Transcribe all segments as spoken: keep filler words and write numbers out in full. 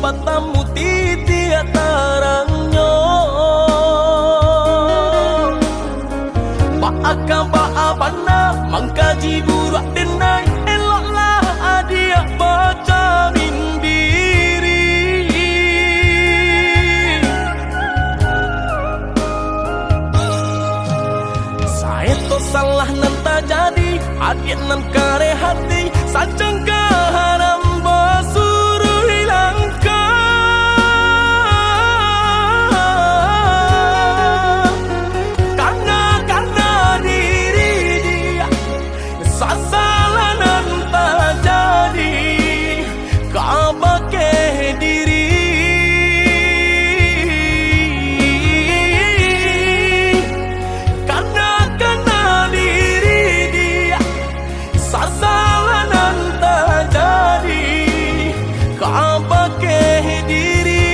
Matamu titiak tarangnyo. Baa ka baa bana mangkaji buruak denai, eloklah adiak bacamin diri. Saeto salah nan tajadi, adiak nan kareh ati, sancang ka haram basuruik langkah. Kana-kana diri diak, sasalah nan tajadi kabake diri. Kana-kana diri diak, sasalah nan tajadi kabake diri.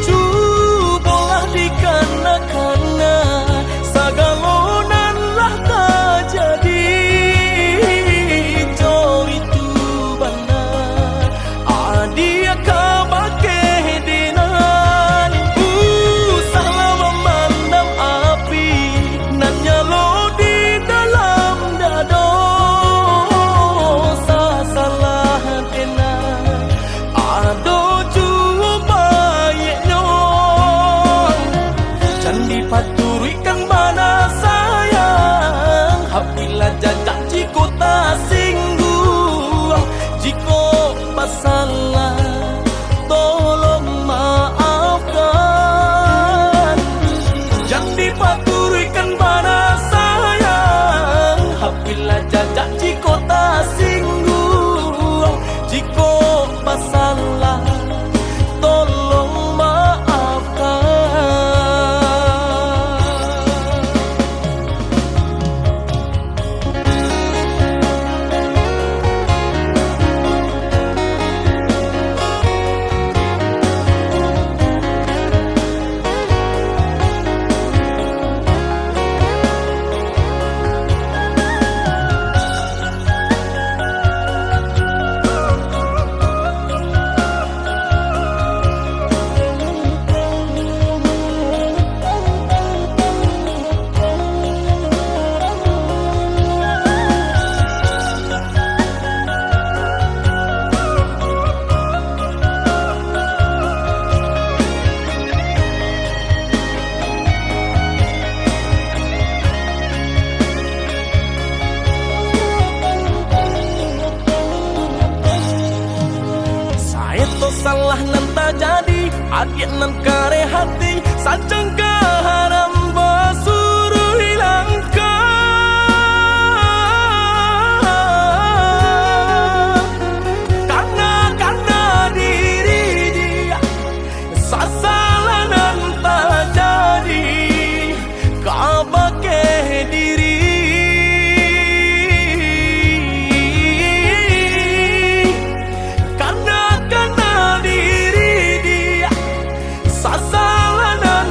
Cubolah dikana-kana sagalo nan lah tajadi, jo itu bana adiak kabake denai. Usahlah mamandam api nan nyalo di dalam dado, sasalah denai ado juo baiaknyo. Jan dipaturuikkan bana sayang, apilah jajak jiko tasingguang, jiko basalah, tolong maafkan. Jan dipaturuikkan bana sayang, apilah jajak jiko tasingguang, jiko basalah, tolong maafkan. Saeto salah nan tajadi, adiak nan kareh ati, sancang ka haram basuruik langkah. Kana-kana diri diak, sasalah nan tajadi kabake diri. Kana-kana diri diak, sasalah nan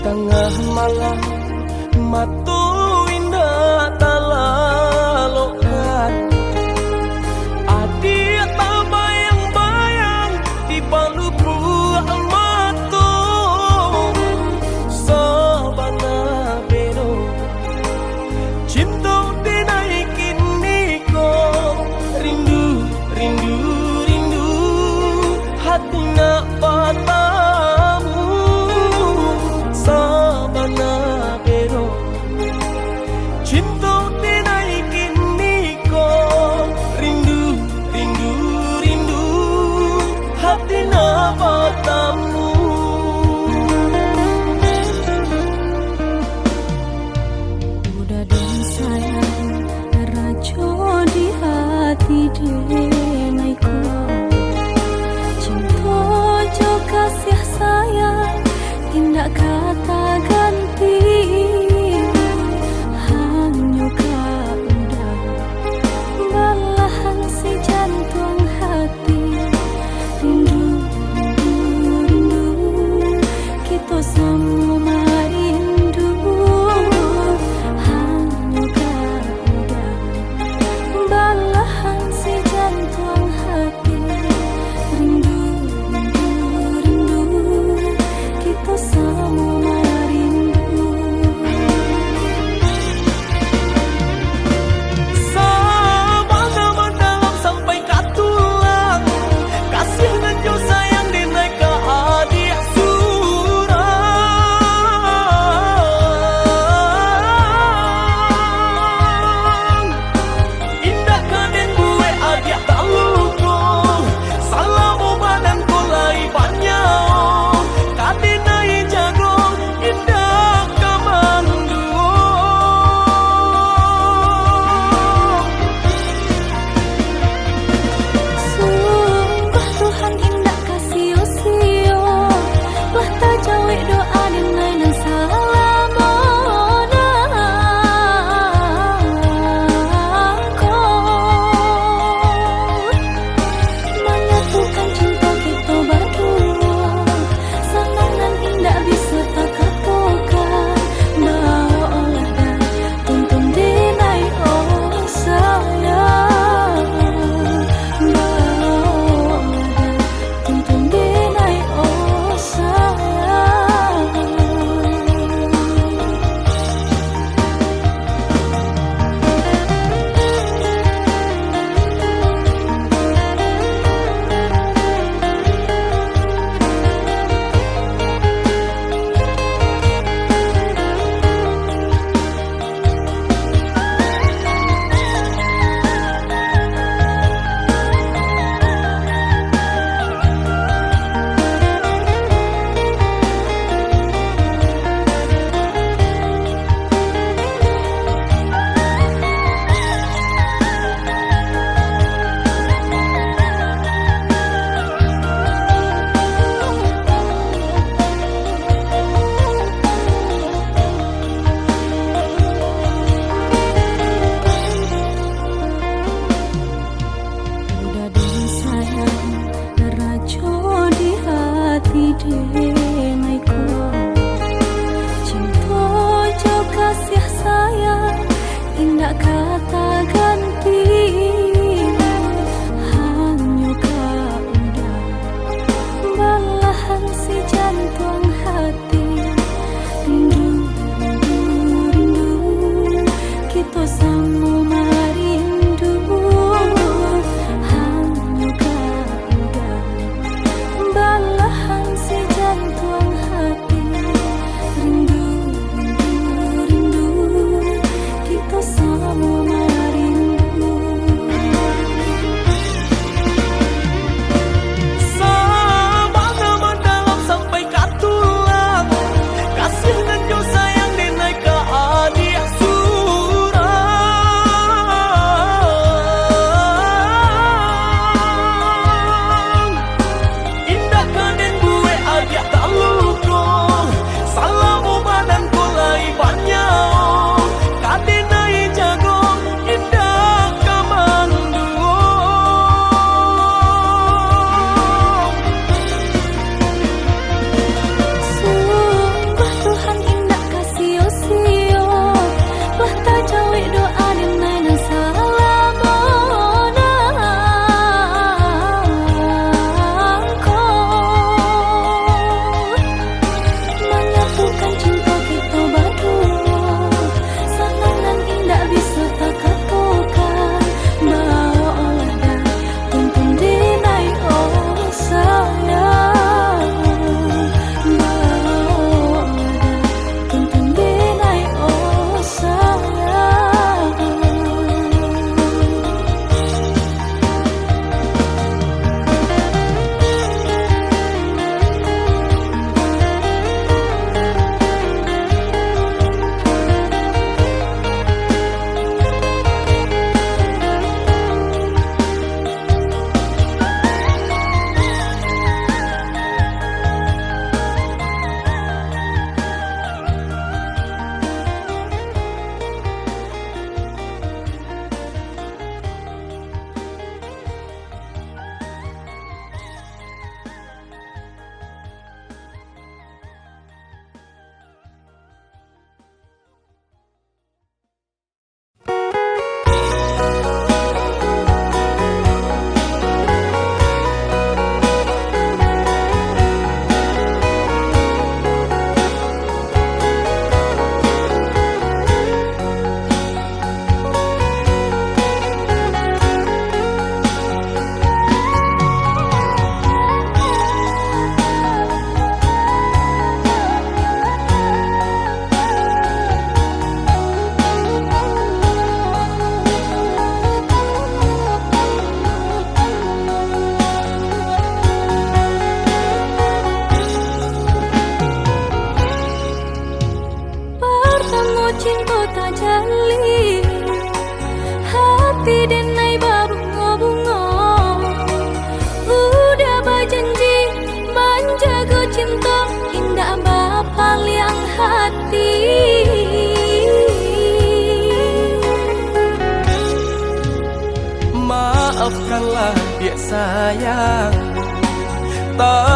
Tangah malam, mato indak talalokkan. Adiak tabayang-bayang di palupuak mato. Sabana bero, cinto denai kiniko. Rindu, rindu, rindu, hati nak batamu. Sabana bero, cinto denai kiniko. Rindu, rindu, rindu, hati nak batamu. Uda den sayang, rajo di hati den aiko. Cinto jo kasih sayang, indak ka taganti. Hanyo ka uda, balahan si jantuang hati. Rindu, rindu, rindu, kito samo marindu. Hanyo ka uda, balahan si jantuang hati. Rindu, rindu, rindu, kito samo marindu.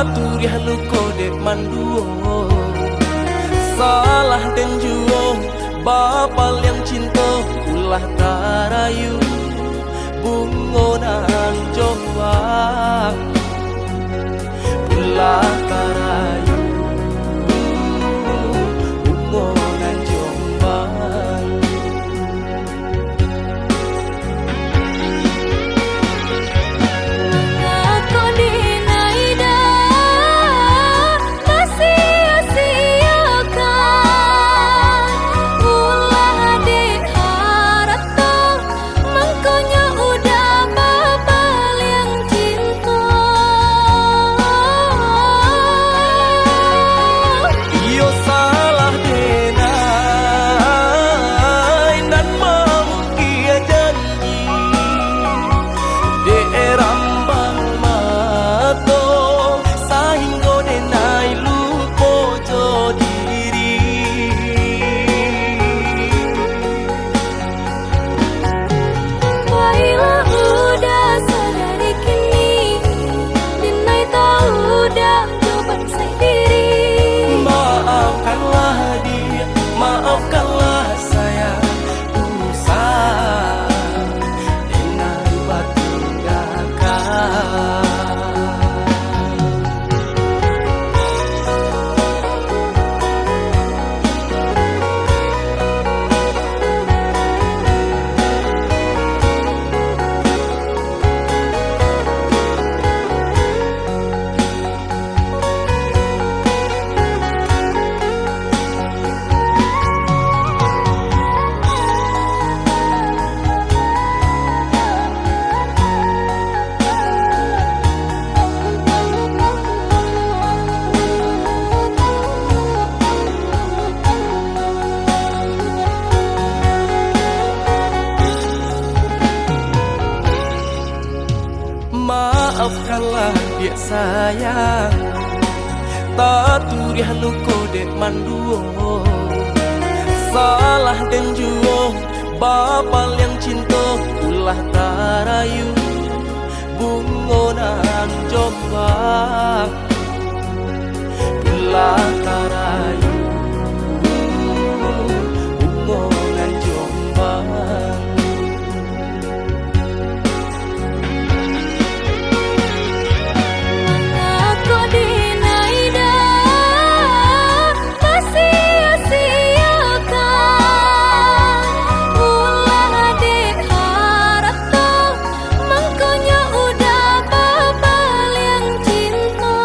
Turiah luko dek manduo, salah den juo, bapaliang cinto, ulah tarayu bungo nan jombang, ulah tarayu bungo nan jombang. Mangako dinai dah masio-siokan, ulah dek harato, mangkonyo udah bapaliang cinto. Iyo salah denai nan mamungkia janji, dek rambang mato, sahinggo denai lupo jo diri. Bailah udah sadari kini, dinai tau dah jo bansai diri. Maafkanlah dia, maafkanlah saya, usah denai batinggakan. Maafkanlah diak sayang, taturiah luko dek manduo. Salah den juo, bapaliang cinto, ulah tarayu bungo nan jombang, ulah tarayu bungo nan jombang. Mangako dinai dah masio-siokan, ulah dek harato, mangkonyo udah bapaliang cinto.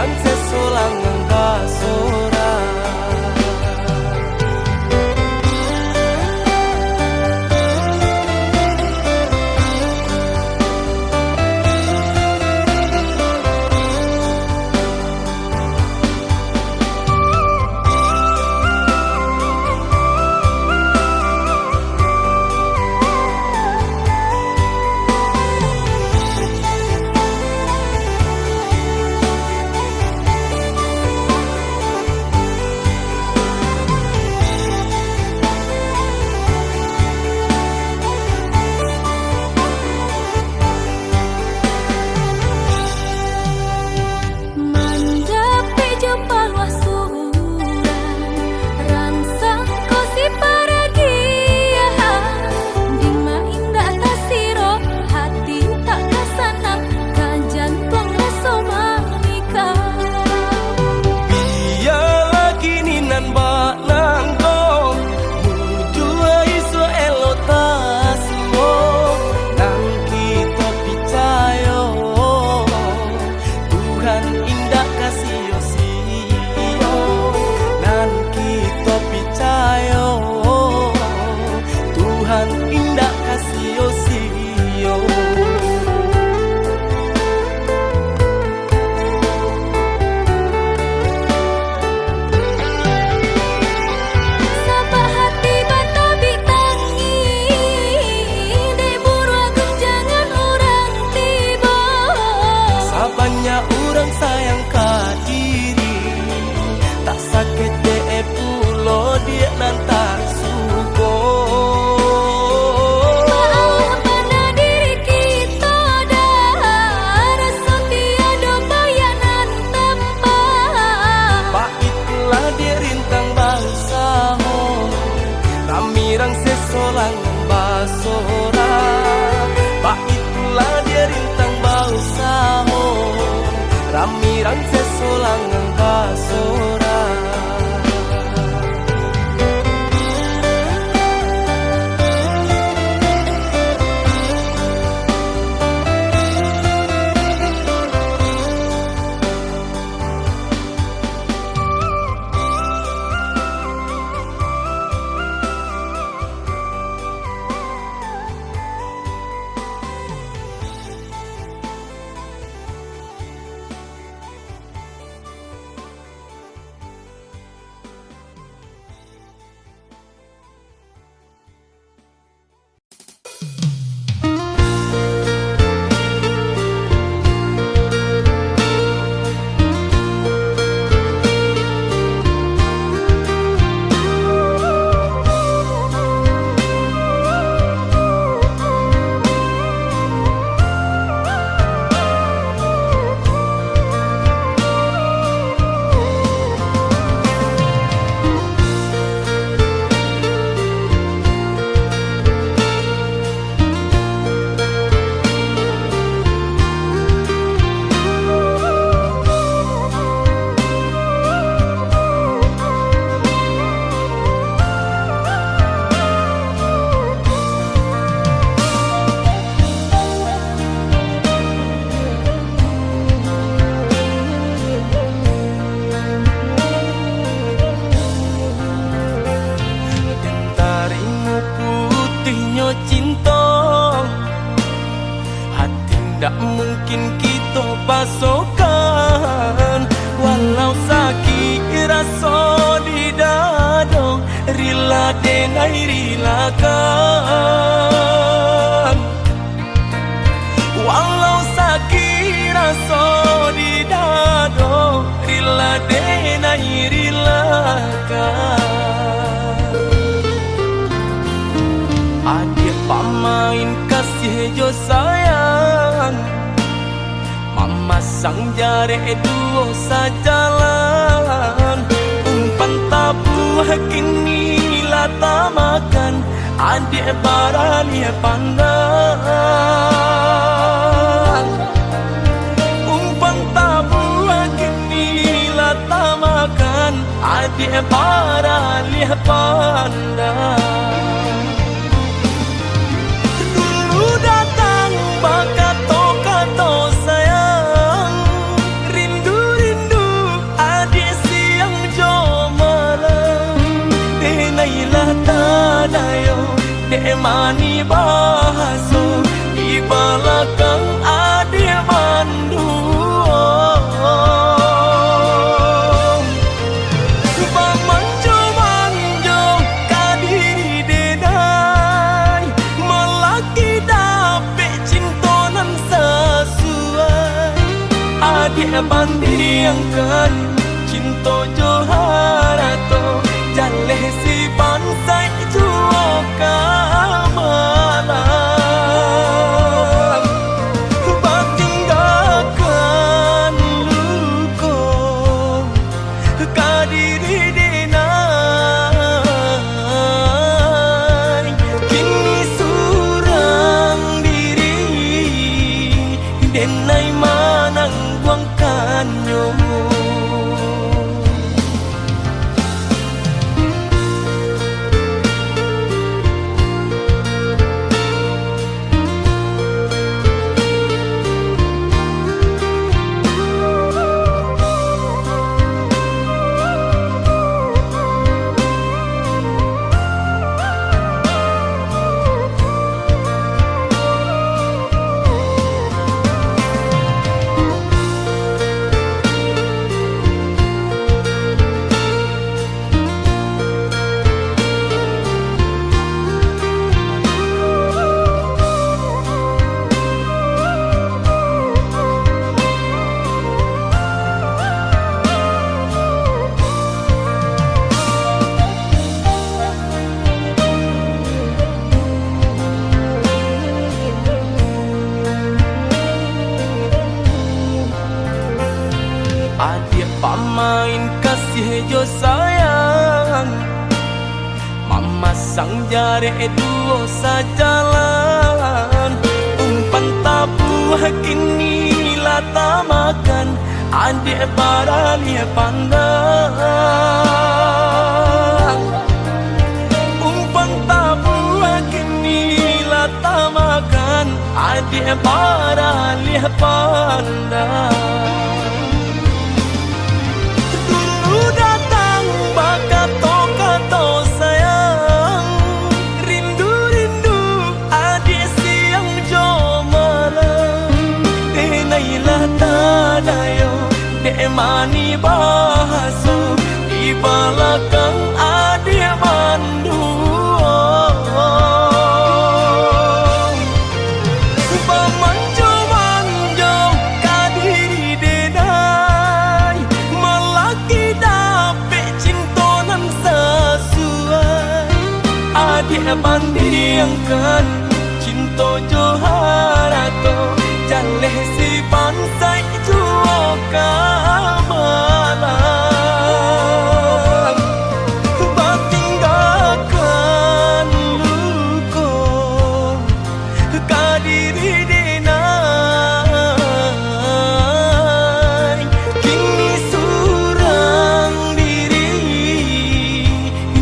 Sesorangan basorak. Mandapek jo paluah surang, ransang ko si paragiahan. Dima indak tasiro, hati tak ka sanang, ka jantuang raso mamikau. Bialah kini nan ba- nangko, mujua isuak elok tasuo, nan kito picayo, Tuhan indak ka sio-sio, nan kito picayo, Tuhan indak ka sio-sio. Sabab hati batabik tangih, dek buruak gunjangan urang tibo. Sabanyak urang sayang ka diri, tak saketek pulo dek nan tak suko. Baalah bana diri kito, dah raso tiado baiak nan tampak. Baitulah dek rintang bausaho, rami rang sesorangan basorak. Baitulah dek rintang bausaho, rami rang sesorangan basorak. Tarimo putihnyo cinto, hati ndak mungkin kito pasokan. Walau sakik raso di dado, rila denai rilakan. Walau sakik raso di dado, rila denai rilakan. Adiak pamain kasih jo sayang, mamasang jarek duo sajalan. Umpan tabuah kini lah tamakan, adiak baralih pandang. Umpan tabuah kini lah tamakan, adiak baralih pandang. Dulu datang bakato-kato sayang, rindu-rindu Tadayo, dek mani bahaso, di balakang adiak manduo. Bamanjo-manjo ka diri denai, malaki dapek cinto nan sasuai. Adiak bandiangkan cinto jo harato, jaleh si bansaik juo ka malang. Batinggakan luko ka diri denai, kini surang diri denai manangguangkannyo. Adiak pamain kasih jo sayang, mamasang jarek duo sajalan. Umpan tabuah kini lah tamakan, adiak baralih pandang. Umpan tabuah kini lah tamakan, adiak baralih pandang. Dulu datang bakato-kato sayang, rindu-rindu adiak siang jo malam. Denai lah tadayo, dek mani bahaso, di balakang adiak manduo. Bamanjo-manjo ka diri denai, malaki dapek cinto nan sasuai. Adiak bandiangkan cinto jo harato, jaleh si bansaik juo ka malang. Batinggakan luko ka diri denai, kini surang diri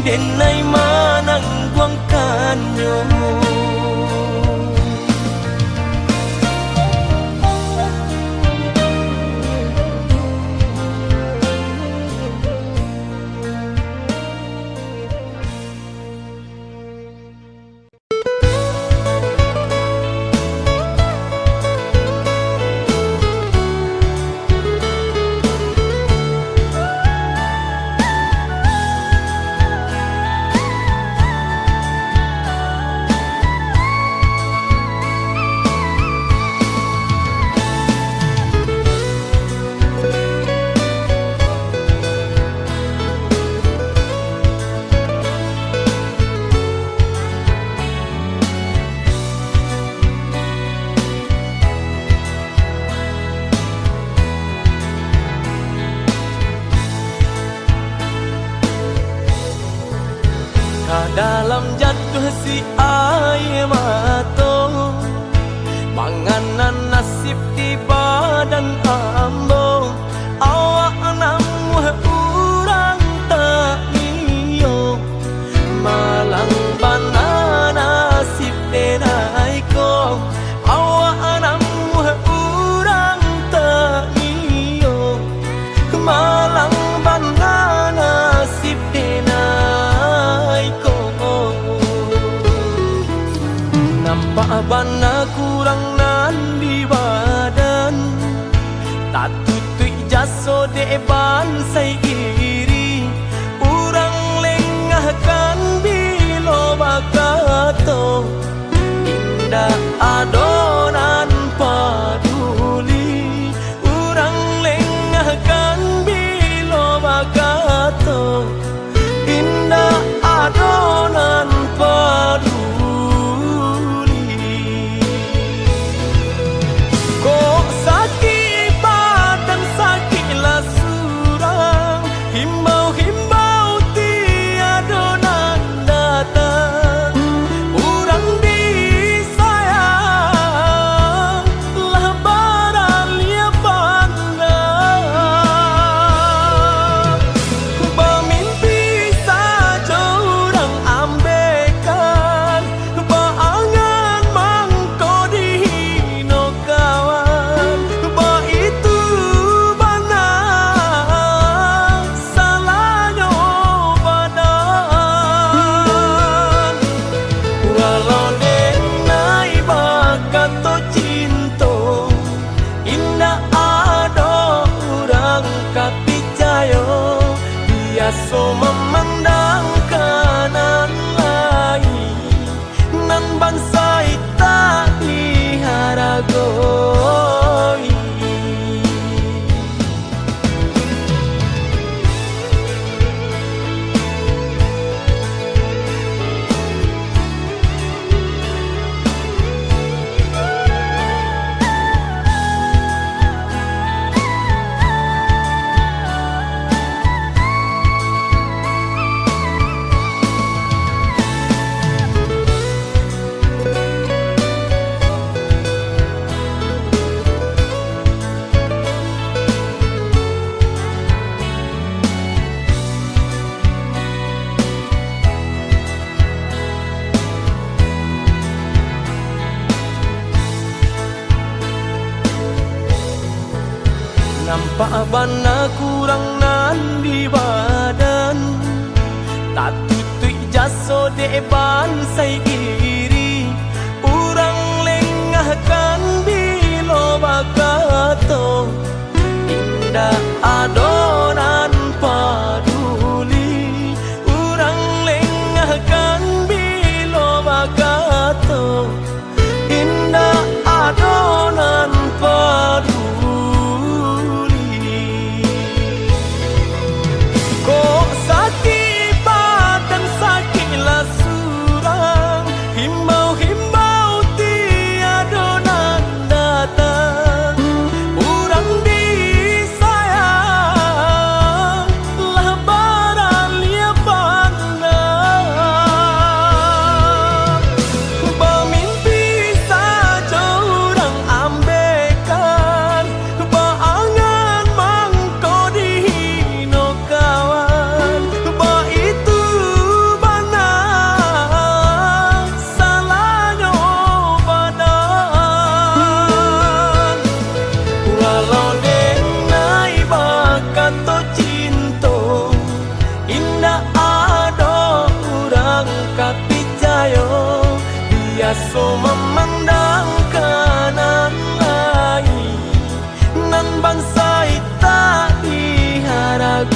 denai manangguangkannyo. Ka dalam jatuah si aia mato, mangana nasib di badan ambo. Awak namuah urang tak iyo, malang bana nasib denai ko. Awak namuah urang tak iyo, malang bana nasib denai ko. Bana kurang nan di badan, tatutuik jaso dek bansai iri. Urang lengahkan bilo bakato, indak ado nan paduli. Urang lengahkan bilo bakato, indak ado nan paduli. Kok sakik badan, sakiklah surang, himbau-himbau tiado nan datang. Urang disayang lah baraliah pandang. Bamimpi sajo urang ambekan, baangan mangko dihino kawan. Baitu bana salahnyo badan. Walau denai bakato cinto, indak ado urang ka picayo. Biaso mamandang ka nan lain, nan bansai tak diharagoi. Nampak bana kurang nan di badan, tatutuik jaso dek bansai iri. Urang lengahkan bilo bakato, indak ado nan paduli. Urang lengahkan bilo bakato, indak ado nan paduli. Kok sakik badan, sakiklah surang, himbau-himbau tiado nan datang. Urang disayang lah baraliah pandang. Bamimpi sajo urang ambekan, baangan mangko dihino kawan. Baitu bana salahnyo badan. Walau denai bakato cinto, indak ado urang ka picayo. Biaso mamandang ka nan lain, nan bansai tak diharagoi.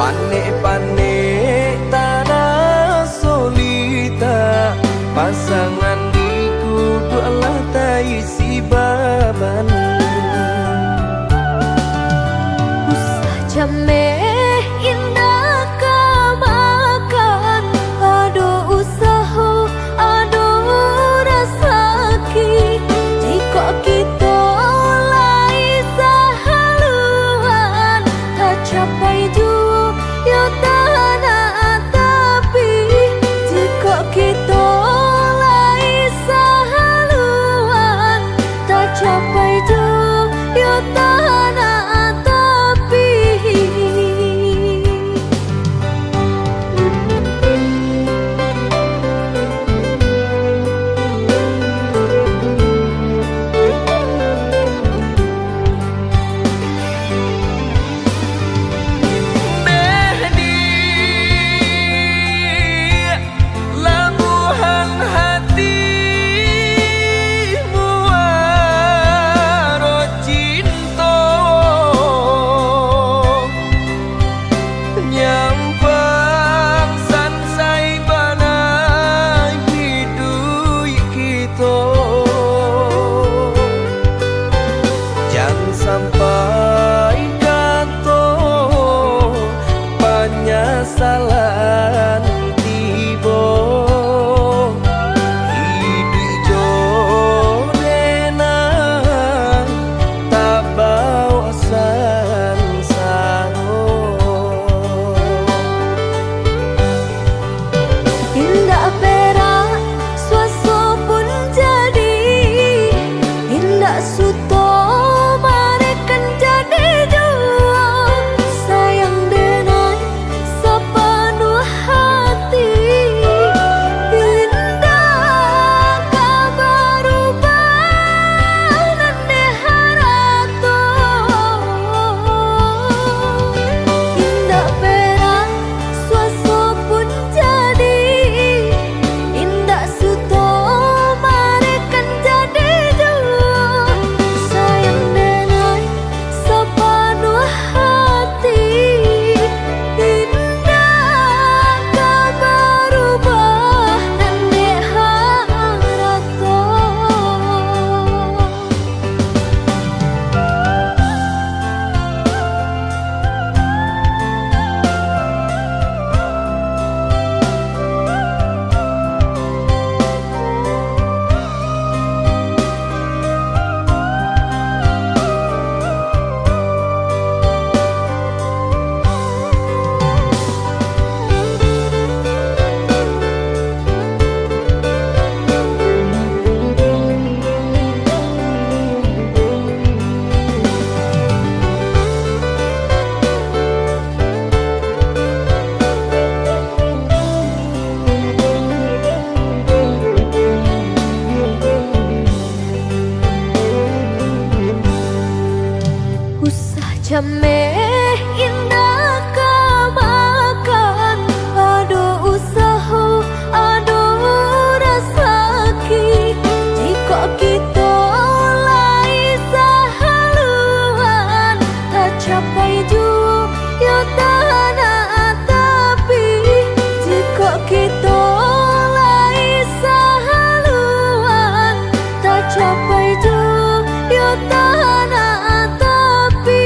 Panek-panek taraso litak, pasangan di kuduak lah taisi baban. Usah jameh indak ka makan, ado usaho, ado rasaki. Jikok kito lai sahaluan, tacapai juo yo tanak tapi. Jikok kito lai sahaluan, tacapai juo yo tanak tapi. Deh di labuhan hati muaro cinto, nyampang sansai bana hiduik kito. Jan sampai kato panyasalan tibo, iduik jo denai tabao sansaro. Indak perak suaso pun jadi, indak suto marekan jadi juo. Sayang denai sapanuah hati, indak ka barubah nan dek harato. Indak perak suaso pun jadi, indak suto marekan jadi juo. Sayang denai sapanuah hati, indak ka barubah nan dek harato. Usah jameh indak ka makan, ado usaho, ado rasaki. Jikok kito lai sahaluan, tacapai juo yo tanak tapi. Jikok kito lai sahaluan, tacapai juo yo tanak tapi.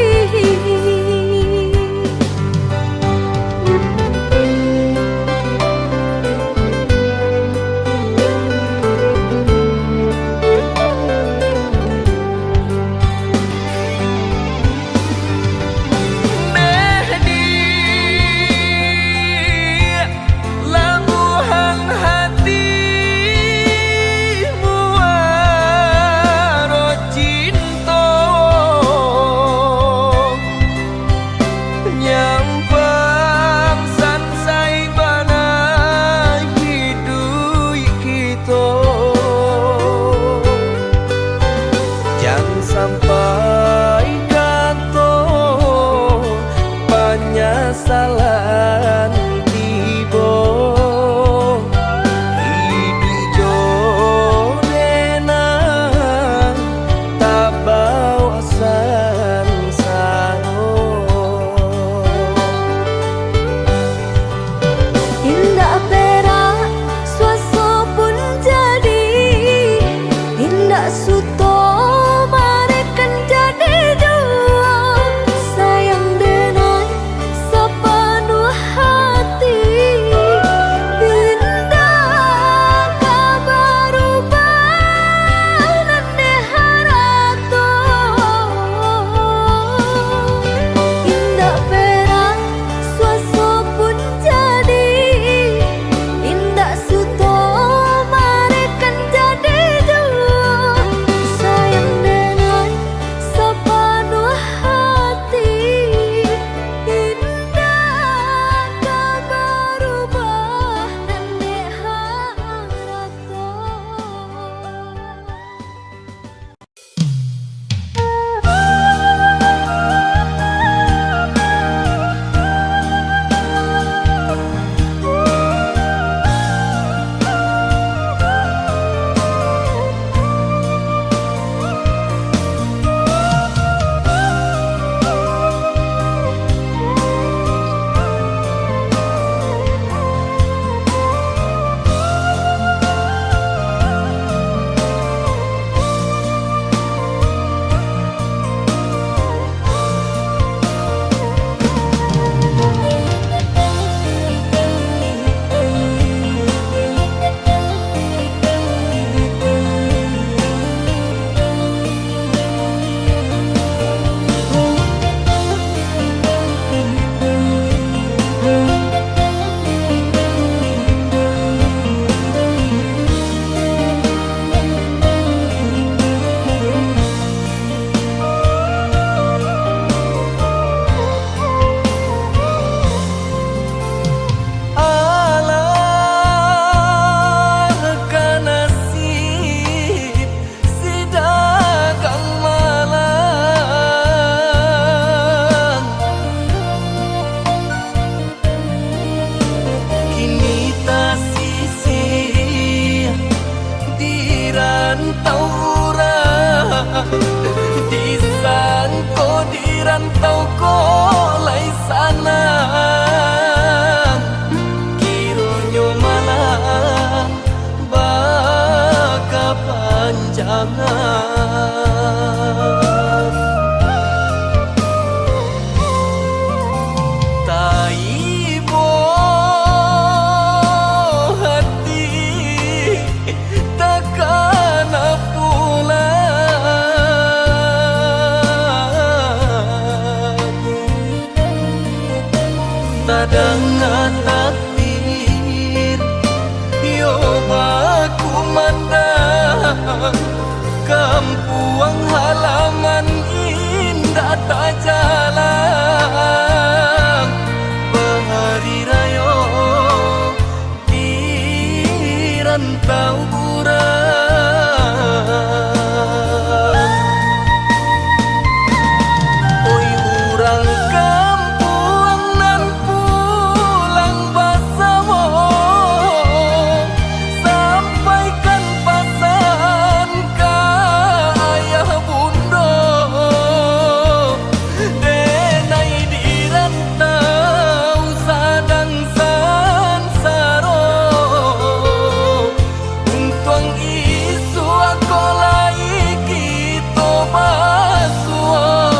Deh di labuhan hati muaro cinto, nyampang sansai bana hiduik kito. Jan sampai kato panyasalan tibo, iduik jo denai tabao sansaro. Tadanga takbir, yo bakumandang, kampuang halaman indak tajalang, bahari rayo di rantau urang. Oi urang kampuang nan pulang basamo, sampaikan pasan ka ayah bundo. Denai di rantau sadang sansaro, untuang isuak ko lai kito basuo.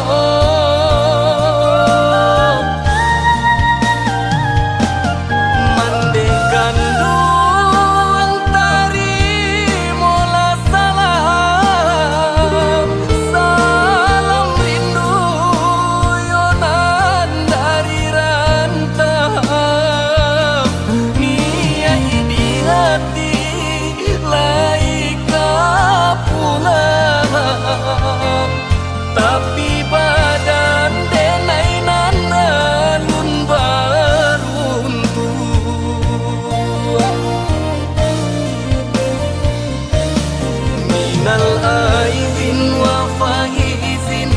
Mande ganduang, tarimolah salam. Salam rindu yo nan dari rantau. Niaik di hati lai ka pulang, tapi badan denai nan alun baruntuang. Minal aidin wal faizin,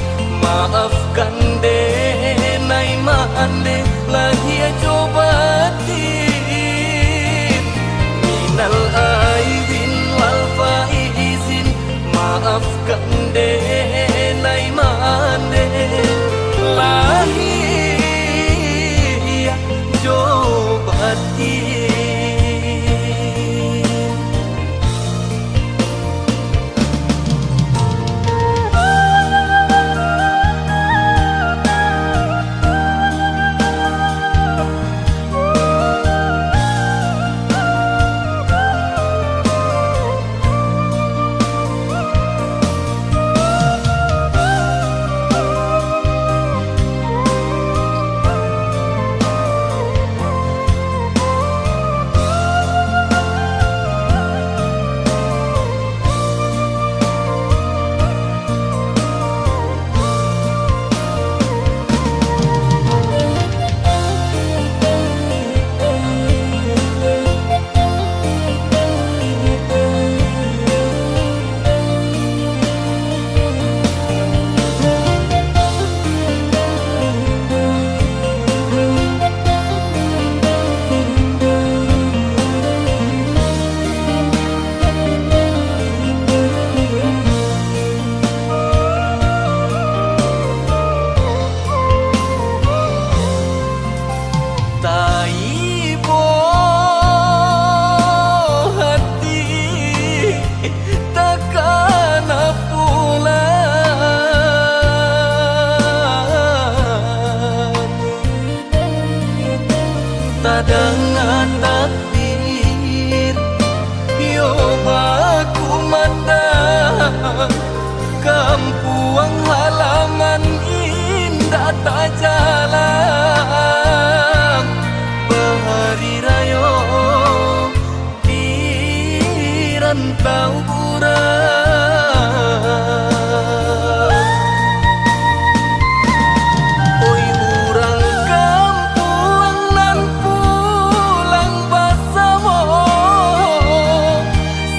maafkan denai mande lahia jo batin. Minal aidin wal faizin, maafkan denai mande lahia jo batin. Taibo hati takana pulang. Tadanga takbir, yo bakumandang, kampuang halaman indak tajalang, bahari rayo di rantau urang. Oi urang kampuang nan pulang basamo,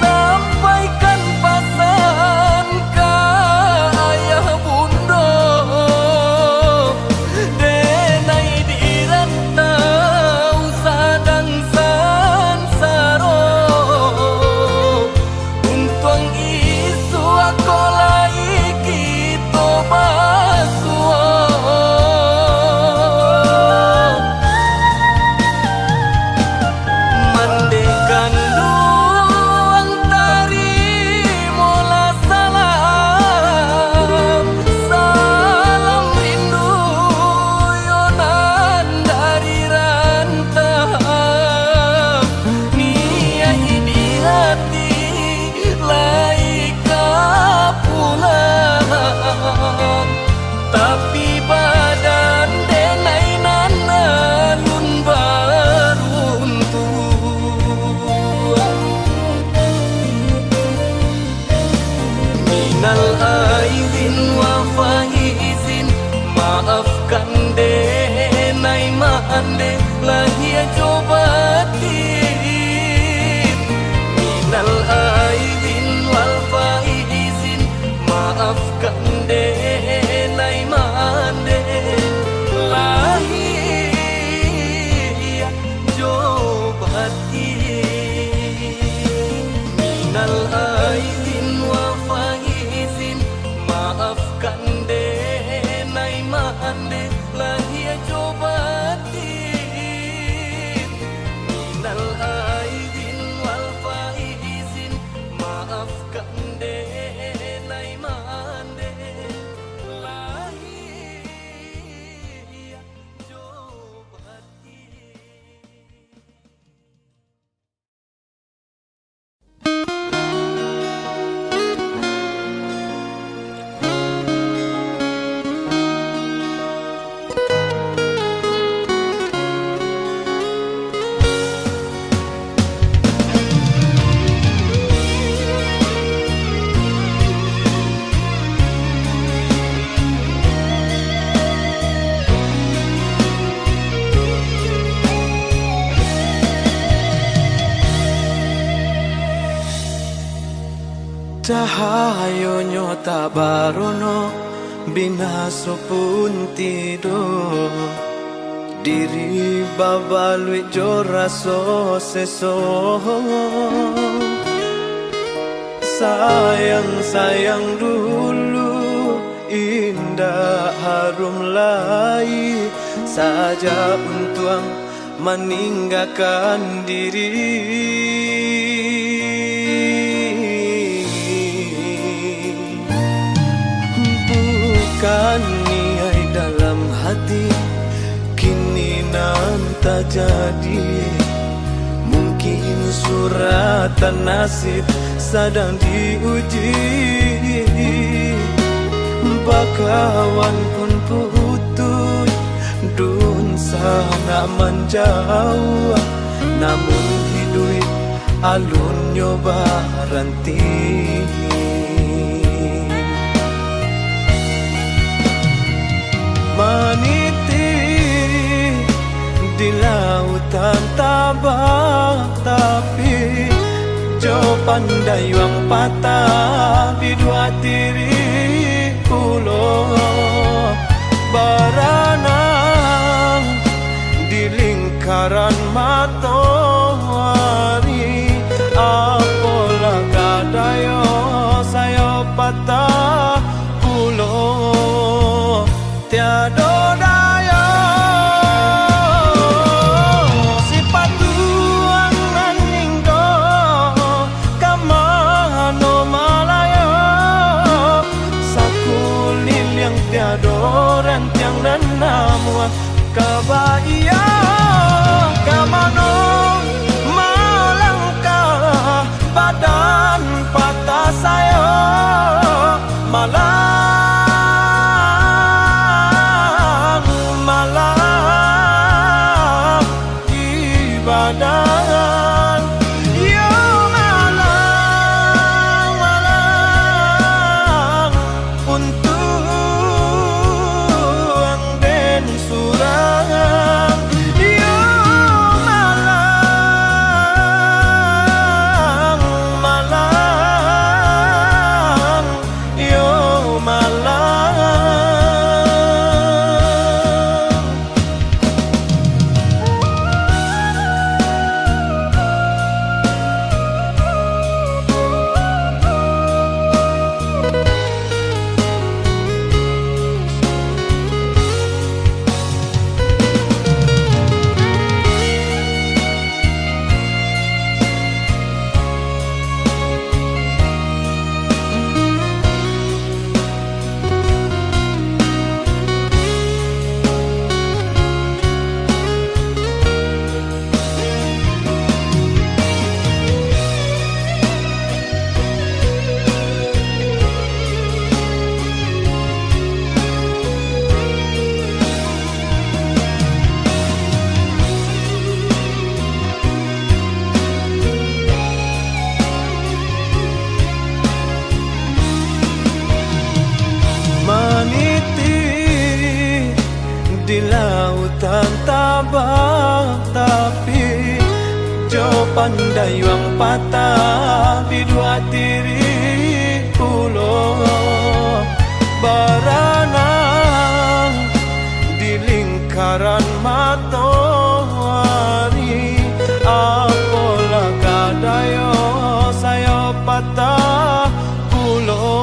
sampaikan pasan ka ayah bundo. Dek Ande lahia jo batin, minal aidin wal faizin, maafkan dek nai mande, lahia jo batin, minal aidin wal faizin, maafkan dek nai mande, lahia jo batin, minal aidin wal faizin, maafkan dek nai mande, lahia jo batin. Cahayonyo tak barono, binaso pun tido. Diri babaluik jo raso seso. Sayang-sayang dulu, indak harum lai, sajak untuang maninggakan diri. Bukan niai dalam hati, kini nan tajadi. Mungkin suratan nasib sadang diuji. Bakawan pun putuih, dunsanak manjauah, namun iduik alunnyo baranti. Maniti di lautan tabang, tapi jo pandayuang patah biduak diri pulo. Baranang di lingkaran matoari, apolah ka dayo sayo patah pulo. Tiado dayo, sipatuang nan ninggo, ka mano malayo? Sakuliliang tiado rantiang nan namuah, ka baiyo ka mano malangkah? Badan patah sayo, malang, malang di badan. Iyo, malang, malang untuang den surang. Tantabang tapi jo pandayuang patah biduak tiri pulo baranang di lingkaran matoari. Apolah kadayo sayo patah pulo.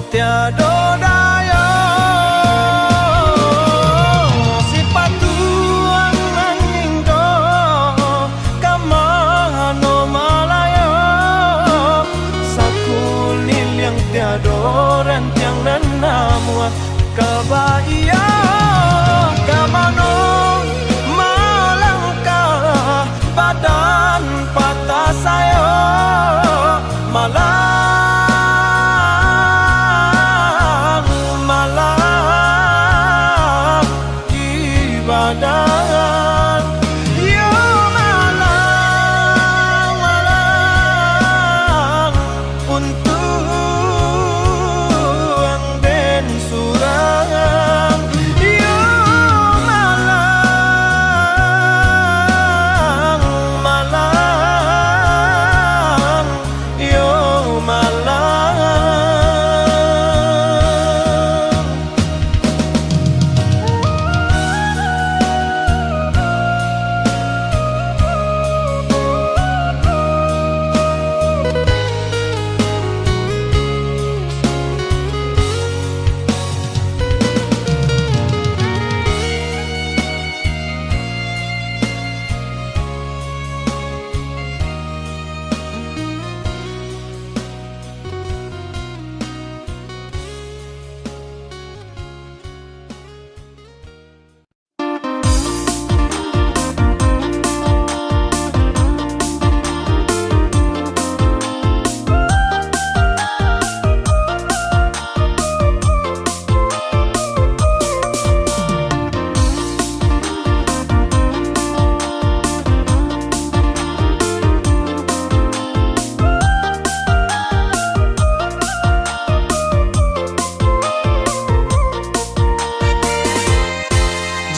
Tiado dayo, sipatuang nan indo ka mano malayo, sakuliliang tiado rantiang nan namuah ka baiyo, ka mano malangkah badan patah sayo. Malang, malang di badan. Yo malang, malang untuang den surang. Yo malang, malang, yo malang.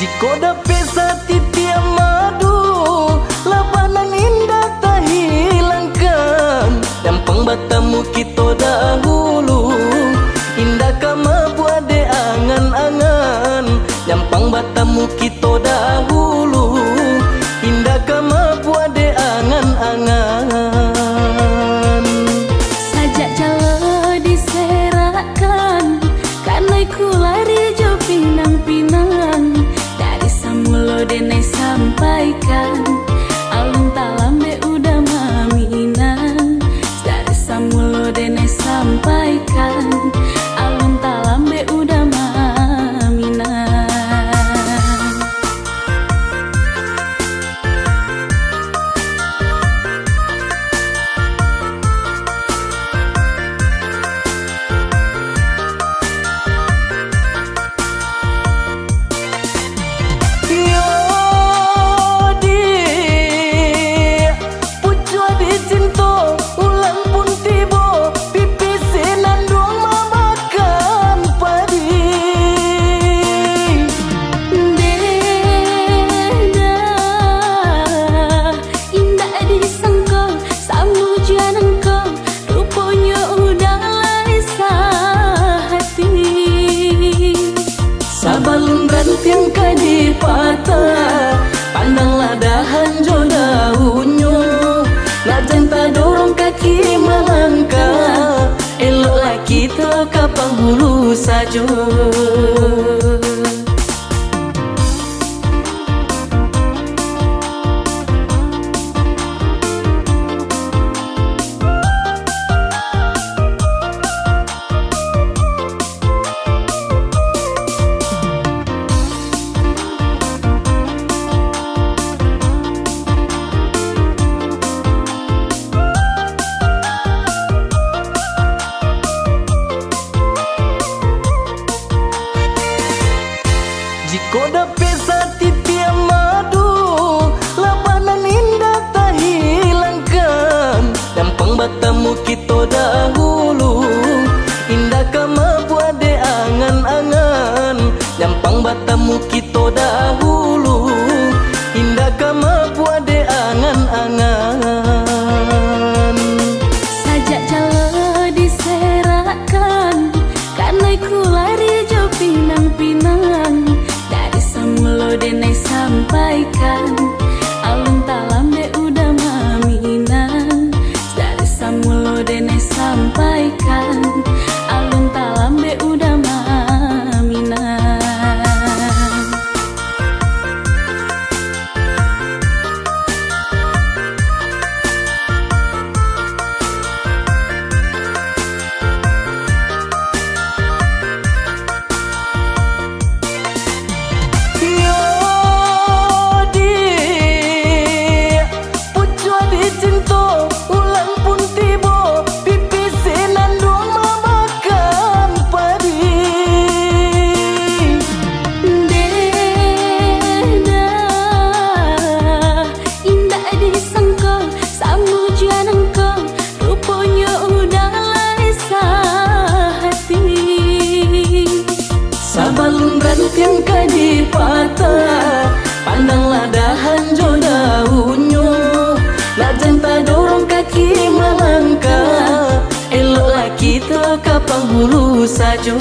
Jikok dapek satitiak madu, labah nan indak tahilangkan. Nyampang batamu kito dahulu, indak ka mabuak dek angan-angan. Nyampang batamu kito dahulu, indak ka mabuak dek angan-angan. Sajak jalo diserakkan, kanai ku lari jo pinang-pinang. Dari samulo denai sampaikan, alun talambek udah maminang. Dari samulo denai sampaikan, alun talambek udah maminang. Yo, di pucuak dicinto, ulam pun tibo, pipih sinanduang mamakan padi. Deh, dah, indak disangko, samujuan angko, ruponyo udah lai sahati. Sabalun rantiang ka dipatah, pandanglah dahan jo daunnyo. Nak jan tadorong kaki malangkah, eloklah kito ka panghulu sajo. Jikok dapek satitiak madu, labah nan indak tahilangkan. Nyampang batamu kito dahulu, indak ka mabuak dek angan-angan. Nyampang batamu kito Denai sampaikan, alun talambek Uda maminang. Dari samulo denai sampaikan, alun talambek Uda maminang. Yo, dik, pucuak dicinto, ulang pun tibo, pipih sinan duang mamakan padi. Deh dah, indak disangko, samo jo nangko, ruponyo Uda lai sahati. Sabalun rantiang ka dipatah, pandanglah dahan jo daunnyo. Nak jan tadorong kaki malangkah, eloklah kito ka panghulu sajo.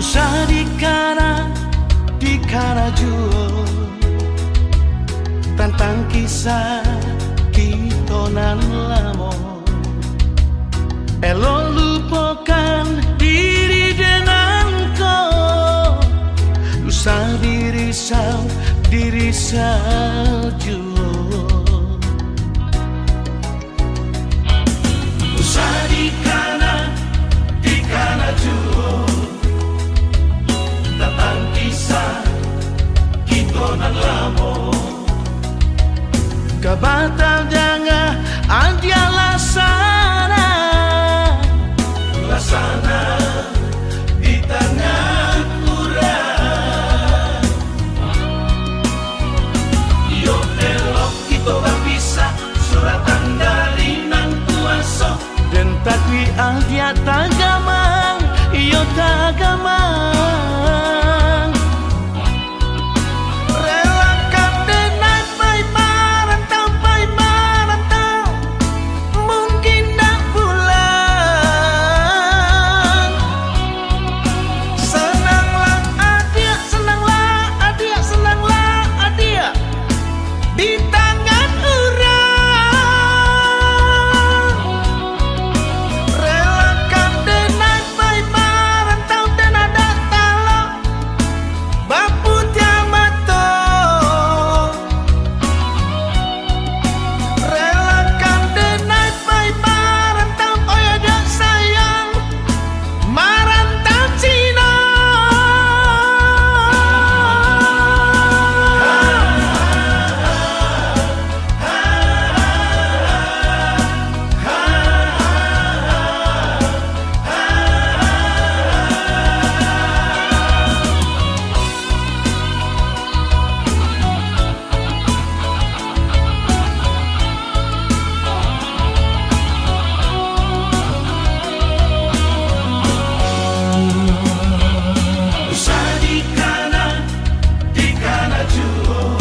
Usah dikana, dikana juo tantang kisah kito nan lamo. Elok lupokan diri den ko, usah dirisau, dirisau juo. Usah dikana, dikana juo tantang kisah kito nan lamo. Ka batadanga adiak Laksana, Laksana di tangah urang. Iyo elok kito bapisah, suratan dari Nan Kuaso. Den takuik adiak tagamang, iyo tagamang. Relakan denai pai marantau, pai marantau, mungkin ndak pulang. Sananglah adiak, sananglah adiak, sananglah adiak di tangan urang. Relakan denai pai marantau, den adak talok baputiah mato. Relakan denai pai marantau, oi adiak sayang, marantau Cino. Usah dikana, dikana juo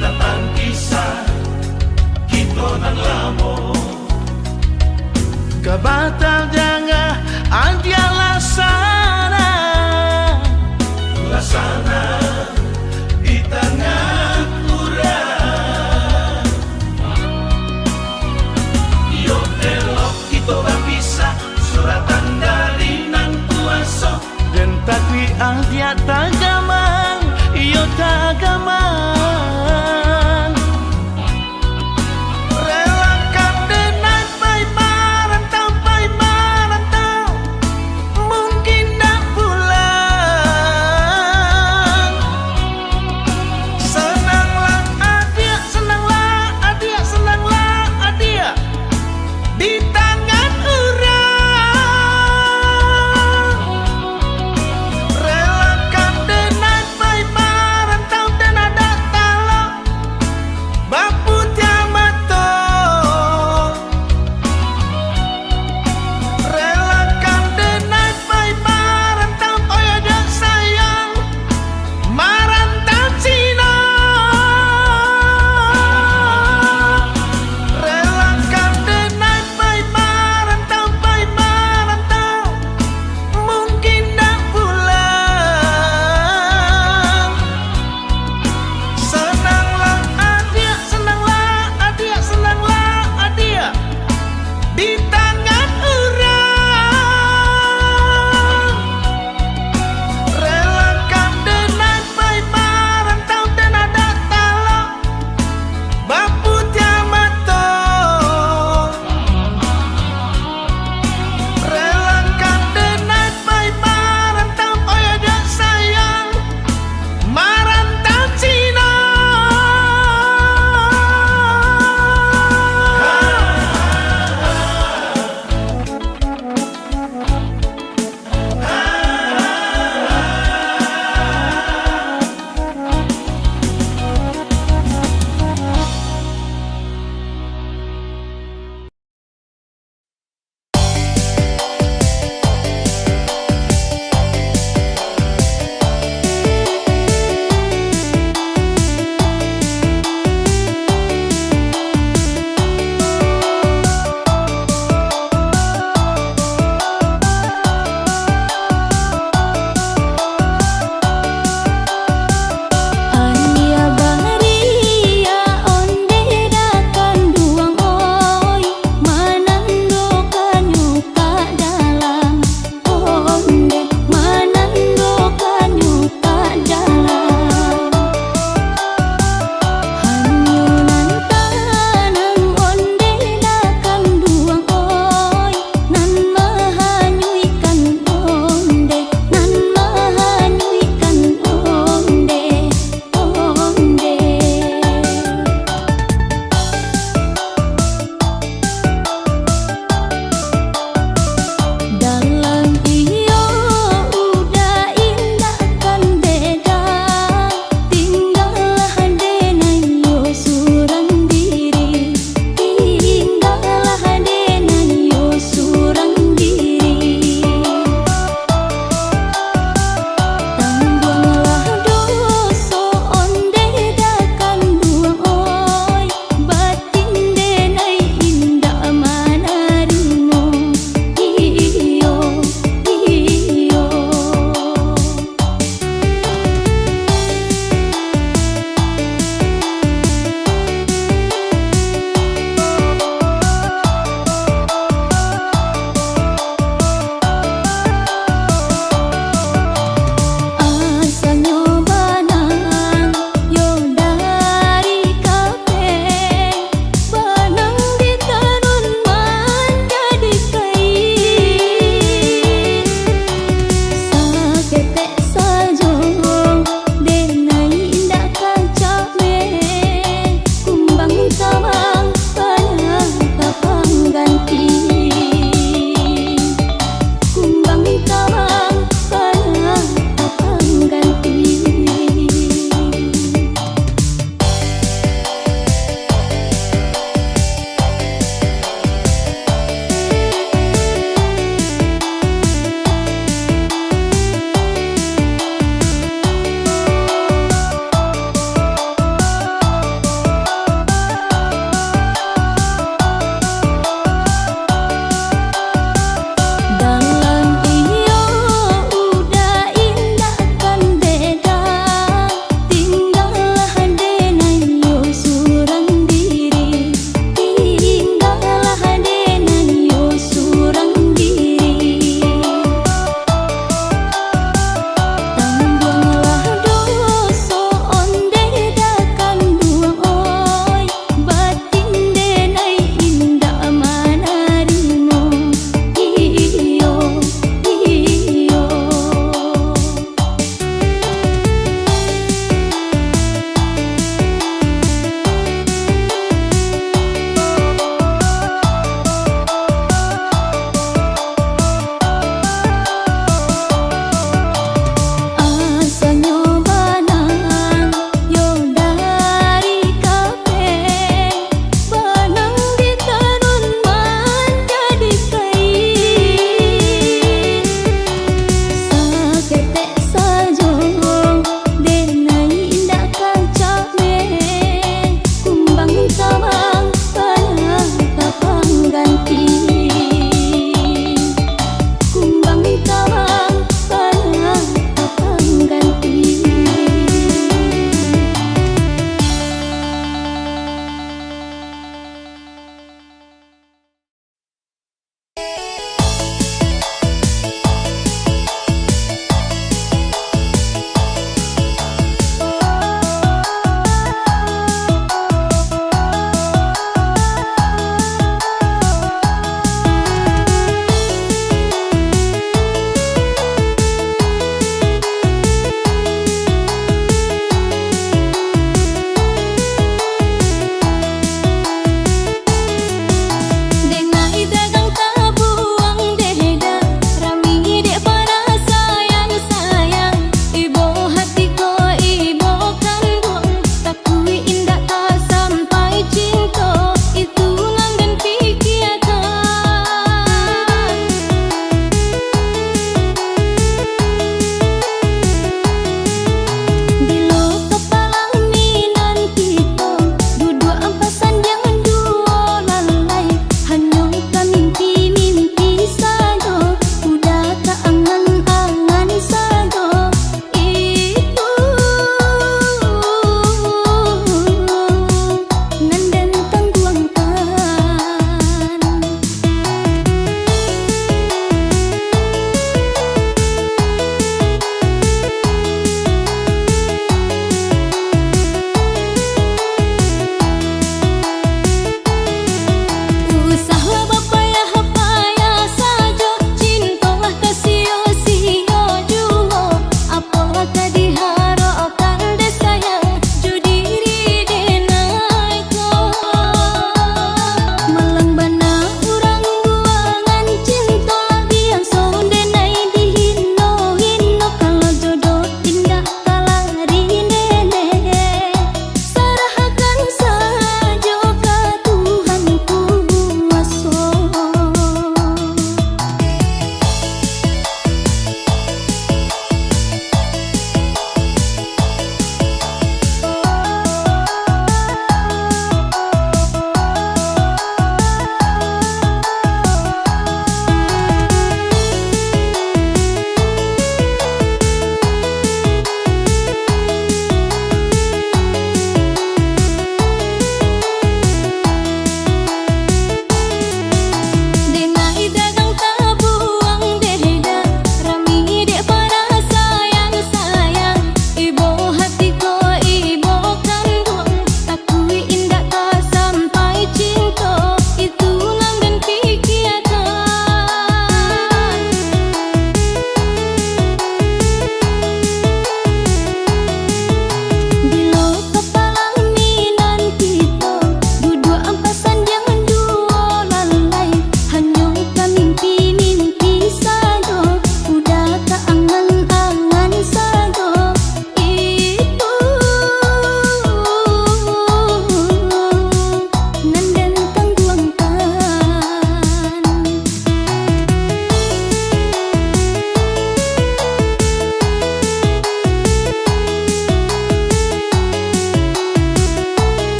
tantang kisah kito nan lamo. Ka batadanga adiak Laksana, Laksana di tangah urang. Iyo elok kito bapisah, suratan dari Nan Kuaso. Den takuik adiak tagamang, iyo tagamang. Relakan denai pai marantau, pai